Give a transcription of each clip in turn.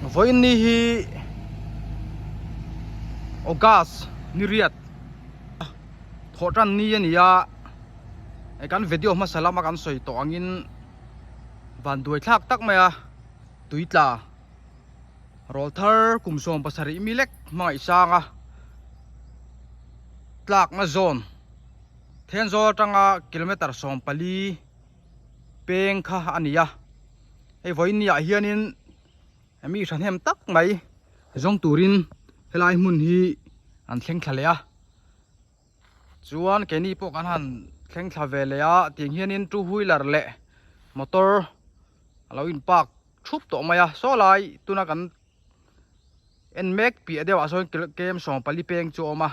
Vawiin ni hi August ni riat thawh tan ni a ni a, kan video hmasa lama kan sawi tawh angin van duai thlak tak mai a tui tla rawl thar kum 70 mi lek hmangaih sang a tlakna zawn Thenzawl atanga kilometer 14 peng kha a ni a hei vawiin ni ah hianin mi thahnem tak mai zawng turin helai hmun hi an thleng thla leh a chuan keini pawh kan han thleng thla ve leh a tiang hianin two wheeler leh motor a lo in park thup tawh mai a saw lai tuna kan en mek piah deuh ah sawn kem 14 peng chu a awm a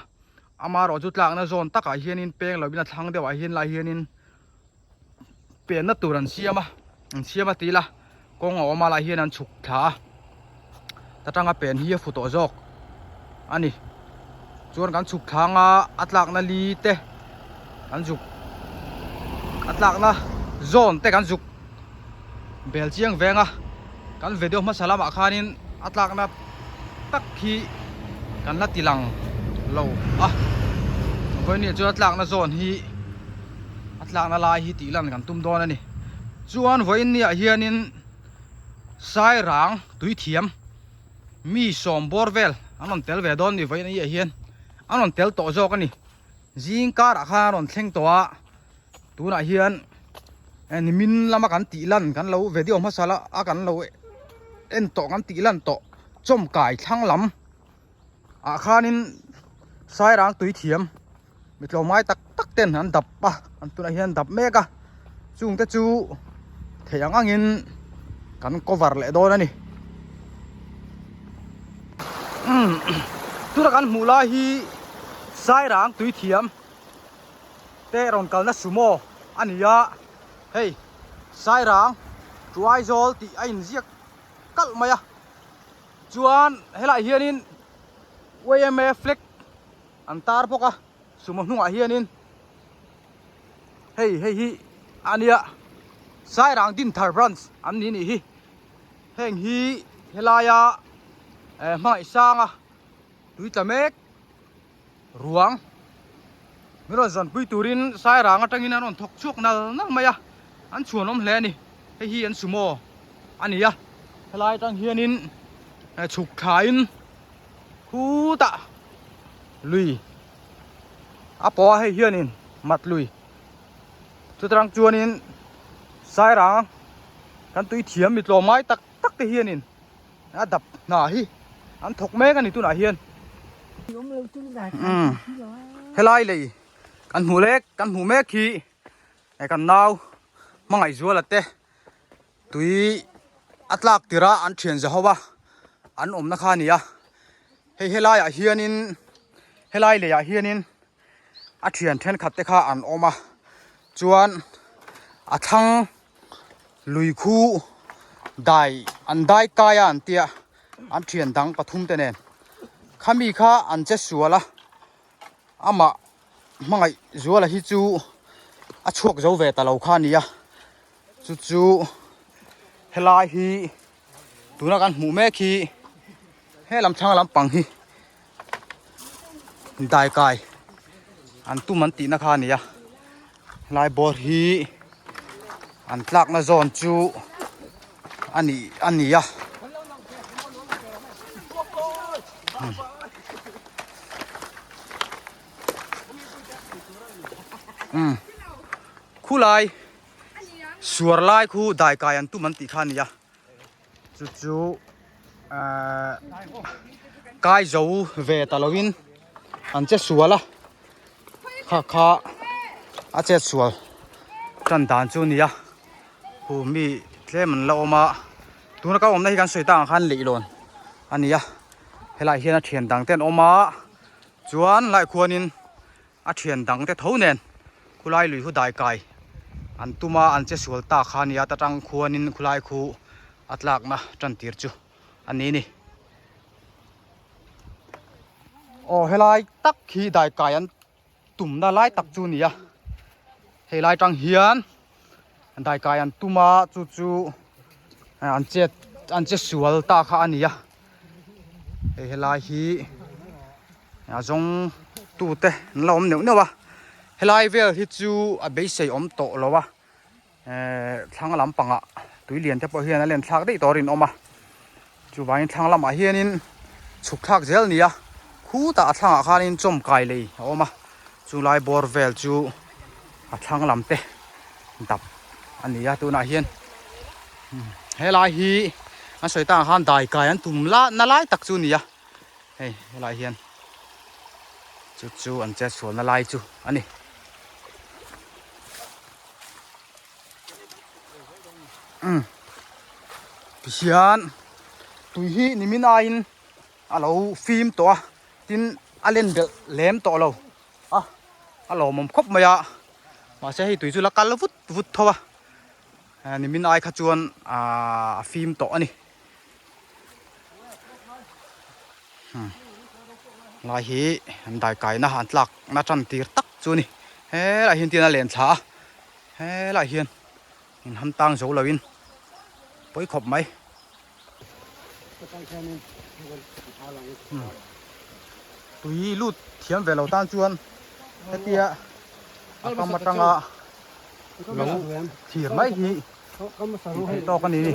amaherawhchu tlakna zawn takah hianin peng lovin a thlang deuh ah hian lai hianin penna tur an siam a an siam a ti ila kawng a awm a lai hian an chhuk thla a ta tanga pen hi a fu tawh zawk a ni chuan kan chhuk thla anga a tlakna li te kan zuk a tlakna zawn te kan zuk bel chiang veng a kan video hmasa lamah khanin a tlakna tak hi kan la ti lang lo a vawiin chuan a tlakna zawn hi a tlakna lai hi tih lan kan tum dawn a ni chuan vawiin ni ah hianin sairang tui thiam mi sawm bawr vel an rawn tel ve dawn a ni vawiin ni ah hian an rawn tel tawh zawk a ni zing karah khan an rawn thleng tawh a tunah hian nimin lama kan tih lan kan lo video hmasa la a kan lo en tawh kan tih lan tawh chawmkai thlang lam ah khanin sairang tui thiam mi tlawmngai tak tak ten an dap a an tunah hian dap mek a chung te chu theih ang angin kan cover leh dawn a ni tuna kan hmuh lai hi sairang tui thiam te rawn kalna sumo a ni a hei sairang tuaizawl tih a inziak kalh mai a chuan helaiah hianin yma flag an tar bawk a sumo hnungah hianin hei hei hi a nia Sairang Dinthar branch an ni nih hi heng hi helaia eh hmangaih sanga tui tla mek ruang min rawn zanpui turin Sairang atangin an rawn thawk chhuak nal nal mai a an chhuan awm hle a ni hei hi an sumo a ni a helai atang hianin chhuk thlain khutah lui a pawh a hei hianin mat lui chutarang chuanin sairang kan tui thiam mi tlawm ngai tak tak te hianin a dap hna hi an thawk mek a ni tunah hian helai lei kan hmuh lek kan hmuh mek hi kan nau hmangaihzuala te Tui a tlak tirh a an thian za ho a an awmna kha a ni a hei helaiah hianin helai leiah hianin a thian thenkhat te kha an awm a chuan a thlang lui khu dai an dai kai a an tia an thian dang pathum te nen khami kha an che sual a amah hmangaih zuala hi chu a chhuak zo ve ta lo kha a ni a. Chu chu helai hi tuna kan hmuh mek hi he lam thlang lampang hi daikai an tum an tihna kha a ni a helai bawr hi an tlakna zawn chu a ni a ni a. Khulai. Suar lai khu dai kai an tum an tih kha a ni a chu chu ahh kai zo ve ta lo in an che sual a kha kha a chet sual tan dan chu a ni a hu mi tlem an la awm a tuna ka awmna hi kan sawi tak ang khan leihlawn a ni a helaiah hian a thian dang te an awm a chuan lai khuanin A thian dang te tho nen khulai lui hu dai kai an tum a, an che sual ta kha a nia ta tang khuanin khulai khu a tlakna tan tir chu a ni ni. Aw helai tak hi dai kai an tumna lai tak chu a ni a, helai tang hian dai kai an tum a chu chu an chet. an che sual ta kha a ni a hei helai hi a zawng tute an la awm neuh neuh a helai vel hi chu a beisei awm tawh lo a ehh thlang lampangah tui lian te pawh hian a len thlak daih tawh a rinawm a chuvangin thlang lamah hianin chhuk thlak zel a ni a khutah a thlangah khanin chawmkai lei a awm a chulai bawr vel chu a thlang lam te dap a ni a tunah hian helai hi an sawi tak ang khan dai kai an tum la na lai tak chu a ni a hei helai hian chu chu an chet sualna lai chu a ni. Umm tihian tui hi nimin aiin a lo fim tawh a tin a len belh lem tawh lo a a lawmawm khawp mai a mahse hei tui chu la kal vut vut tho a nimin ai kha chuan ahh a fim tawh a ni lai hi an dai kaina an tlak na tan tir tak chu a ni helaiah hian tin a len thla a helaiah hian in ham tang zo lo in pawi khawp mai tui lut thiam ve lo tan chuan hetia a kam atanga lo thlir mai hi Tih tawk a ni ni.